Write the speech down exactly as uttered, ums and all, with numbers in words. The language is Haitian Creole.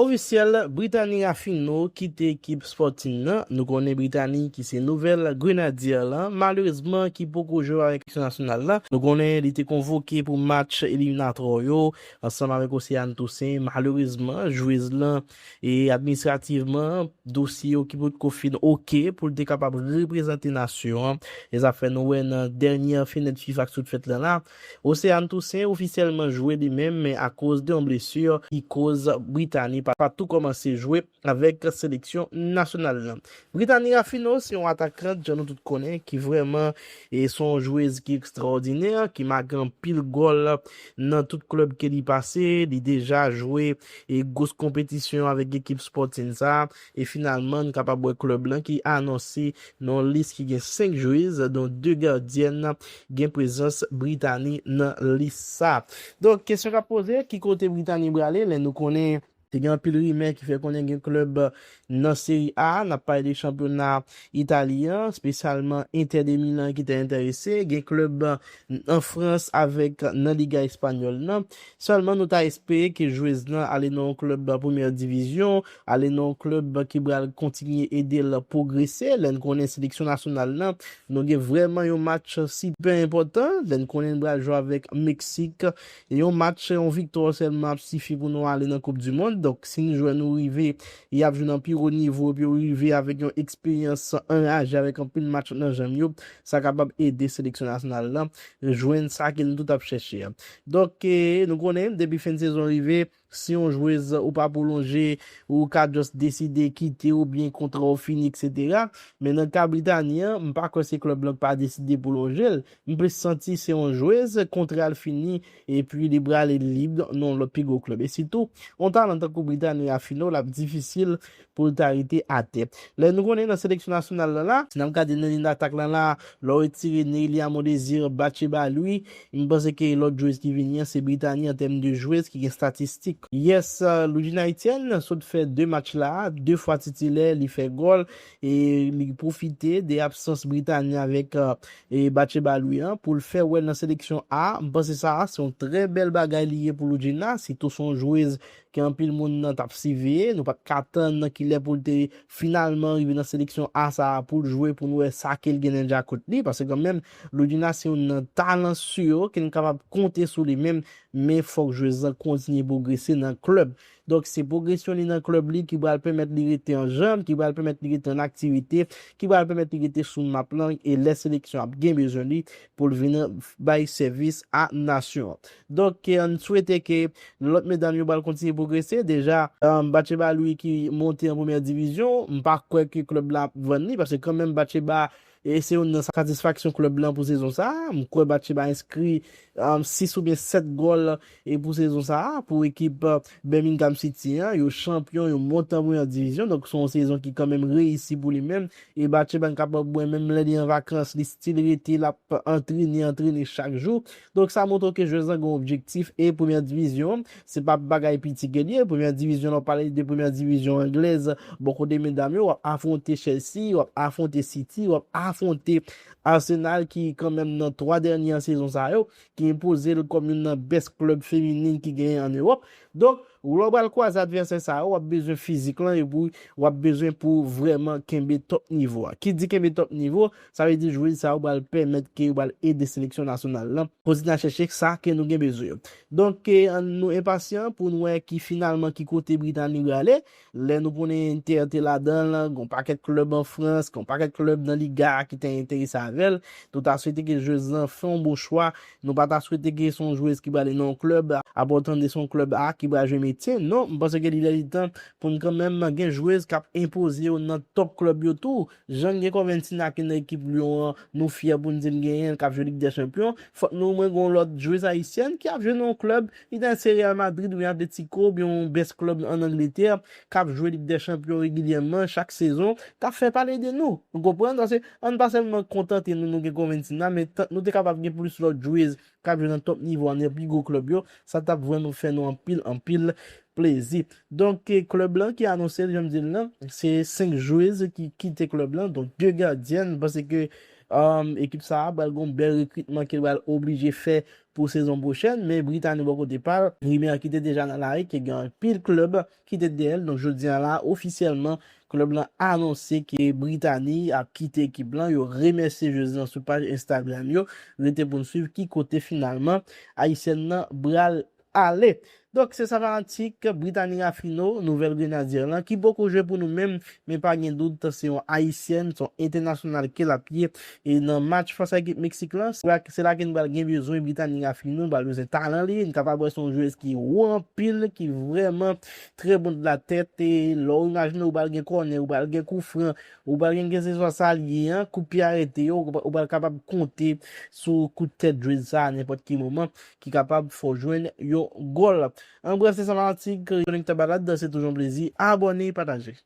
Ofisyèl, Brittany Raffino kite ekip Sporting nan. Nou konnen Brittany ki se nouvèl Grenadye lan, malerezman ki poko jwe avèk seleksyon nasyonal la. Nou konnen li te konvoke pou match eliminatwa yo ansanm avèk Océane Toussaint. Malerezman, jwez lan e administrativman, dosye yo ki potko fin oke pou l te kapab reprezante nasyon an. E sa fè nou wè nan dènye fenèt FIFA k sot fèt lan la, Océane Toussaint ofisyèlman jwe li menm, men akoz de yon blesi ki koz Brittany pa, pa tou kòmanse jwe avèk seleksyon nasyonal lan. Brittany Raffino se yon atakan, jan nou tout konnen, ki vrèman e se yon jwez ki ekstraòdinè, ki make anpil gòl nan tout klèb ke li pase. Li deja jwe e gwo konpetisyon avèk ekip Sporting sa. E finalman, n kapab wè klèb lan ki anonse nan yon lis ki gen senk jwez, dont de gadyèn, gen prezans Brittany nan lis sa. Donk, kesyon k ap poze, ki kote Brittany prale? Lè nou konnen te gen anpil rimè ki fè konnen gen klèb nan Serie A, n ap pale de chanpyona Itali an, espesyalman Inter de Milan ki te enterese, gen klèb an Frans avèk nan Liga Espanyòl nan. Sèlman nou ta espere ke jwez lan ale nan yon klèb premyè divizyon, ale nan yon klèb ki pral kontinye ede l pwogrese. Lè n konnen seleksyon nasyonal lan, nou gen vrèman yon match sipè enpòtan. Lè n konnen n pral jwe avèk Meksik, yon match, yon viktwa sèlman ap sifi pou nou ale nan Koup di Mond. Donk, si n jwè nou rive, y ap jwe nan pi wo nivo, epi yo rive avèk yon eksperyans anraje avèk anpil match nan janm yo, sa kapab ede seleksyon nasyonal lan jwenn sa ke nou tout ap chèche a. Donk, e, nou konnen, depi fen sezon rive, si yon jwez ou pa pwolonje, ou ka just deside kite oubyen kontra w fini, etsetera. Men nan ka Brittany an, m pa kwè se klèb lan k pa deside pwolonje l. M plis santi se yon jwez, kontra l fini, epi li prale lib nan yon lòt pi gwo klèb. E sitou, yon talan tankou Brittany Raffino, l ap difisil pou l ta rete atè. Lè nou konnen nan seleksyon nasyonal lan la, si n ap gade nan liy datak lan la, lè w retire Neily Amon Désir, Batcheba Louis, m panse ke lòt jwez ki vini an se Brittany an tèm de jwez ki gen estatistik. Yes, uh, Loudjina Etienne sot fè de match la, de fwa titilè, li fè gòl, e li pwofite de absans Brittany avèk, uh, e Batcheba Louis an pou l fè wè l nan seleksyon A. M panse sa a se yon trè bèl bagay li ye pou Loudjina, sitou se yon jwez ke anpil moun nan t ap siveye. Nou pa t ka tann nan kilè pou l te finalman rive nan seleksyon A sa a pou l jwe, pou n wè sa ke l gen nan djakout li, paske kanmenm, Loudjina se youn nan talan si yo ke n kapab konte sou li menm, men fòk jwez lan kontinye pwogrese nan klèb. Donk, se pwogresyon li nan klèb li ki pral pèmèt li rete an janm, ki pral pèmèt li rete an aktivite, ki pral pèmèt li rete sou map lan, e lè seleksyon ap gen bezwen li pou l vin bay sèvis a nasyon an. Donk, e, n swete ke lòt medam yo pral kontinye pwogrese. Deja, um, Batcheba Louis ki monte an premyè divizyon, m pa kwè ke klèb la ap vann li, paske kanmenm Batcheba, e se youn nan satisfaksyon klèb lan pou sezon sa a. M kwè Batcheba enskri, um, sis oubyen sèt gòl, e pou sezon sa a, pou ekip, uh, Birmingham City an. Yo chanpyon, yo monte an premyè divizyon. Donk, se yon sezon ki kanmenm reyisi pou li menm. E Batcheba n kapab wè menm lè li an vakans, li still rete, l ap antrene, antrene chak jou. Donk, sa montre ke jwez lan gen yon objektif e premyè divizyon, se pa bagay piti ke l ye. Premyè divizyon, lè w pale de premyè divizyon anglèz, bò kote medam yo, w ap afwonte Chelsea, w ap afwonte City, w ap afwonte Arsenal ki kanmenm nan twa dènye an sezon sa yo, ki enpoze l kòm youn nan best klèb feminin ki genyen an Ewòp. Donk, lè w pral kwaze advèsè sa yo, w ap bezwen fizik lan epi w ap bezwen pou vrèman kenbe top nivo a. Ki di kenbe top nivo, sa vle di jwez sa yo pral pèmèt ke yo pral ede seleksyon nasyonal lan kontinye al chèche sa ke nou gen bezwen yo. Donk, e, ann nou enpasyan pou n wè ki finalman ki kote Brittany prale. Lè nou konnen Inter te ladan l, gen yon pakèt klèb an Frans, gen yon pakèt klèb nan Liga a ki te enterese avè l. Nou ta swete ke jwez lan fè yon bon chwa. Nou pa ta swete ke se yon jwez ki prale nan yon klèb, apre w tande se yon klèb A ki pral jwe metye. Non, m panse ke li lè li tan pou n kanmenm gen jwez k ap enpoze yo nan top klèb yo tou. Jan n gen Corventina ki nan ekip Lyon an, nou fyè pou n di n genyen l, k ap jwe Lig dè Chanpyon. Fòk nou mwen gen yon lòt jwez ayisyèn ki ap jwe nan yon klèb, li ta se Real Madrid oubyen Atletico oubyen yon best klèb ann Angletè, k ap jwe Lig dè Chanpyon regilyèman chak sezon, k ap fè pale de nou. Ou konprann? Paske ann pa sèlman kontante nou, nou gen Corventina, men tan, nou te kapab gen plis lòt jwez k ap jwe nan top nivo a, nan pi gwo klèb yo, sa t ap vrèman fè nou anpil, anpil plezi. Donk, e, klèb lan ki anonse l, jan m di l lan, se senk jwez ki kite klèb lan, donk de gadyèn, m panse ke, Um, ekip sa a pral gen yon bèl rekritman ke l pral oblije fè pou sezon pwochèn, men Brittany bò kote pa l, rimè ki te deja nan lari, ke gen anpil klèb ki te dèyè l. Donk, jodi a la, ofisyèlman, klèb lan anonse ke Brittany ap kite ekip lan. Yo remèsye jwez lan sou paj Instagram yo. Rete pou n swiv ki kote finalman ayisyèn nan pral ale. Donk, se sa fanatik Brittany Rafino, nouvèl Grenadyè lan, ki poko jwe pou nou menm, men pa gen dout, se yon ayisyèn, se yon entènasyonal ke l ap ye. E nan match fas a ekip Meksik lan, se la, se la ke n pral gen bezwen Brittany Rafino, n pral bezwen talan li, n kapab wè se yon jwez ki wo anpil, ki vrèman trè bon de la tèt, e lè w imajine w pral gen kònè, w pral gen koufran, w pral gen keseswa sa l ye an, kout pye arete yo, w pral kapab konte sou kout tèt jwez sa a nenpòt ki moman, ki kapab fè w jwenn yon gòl. An brèf, se sa fanatik Konektè Balad, se toujou yon plezi. Abòne, pataje.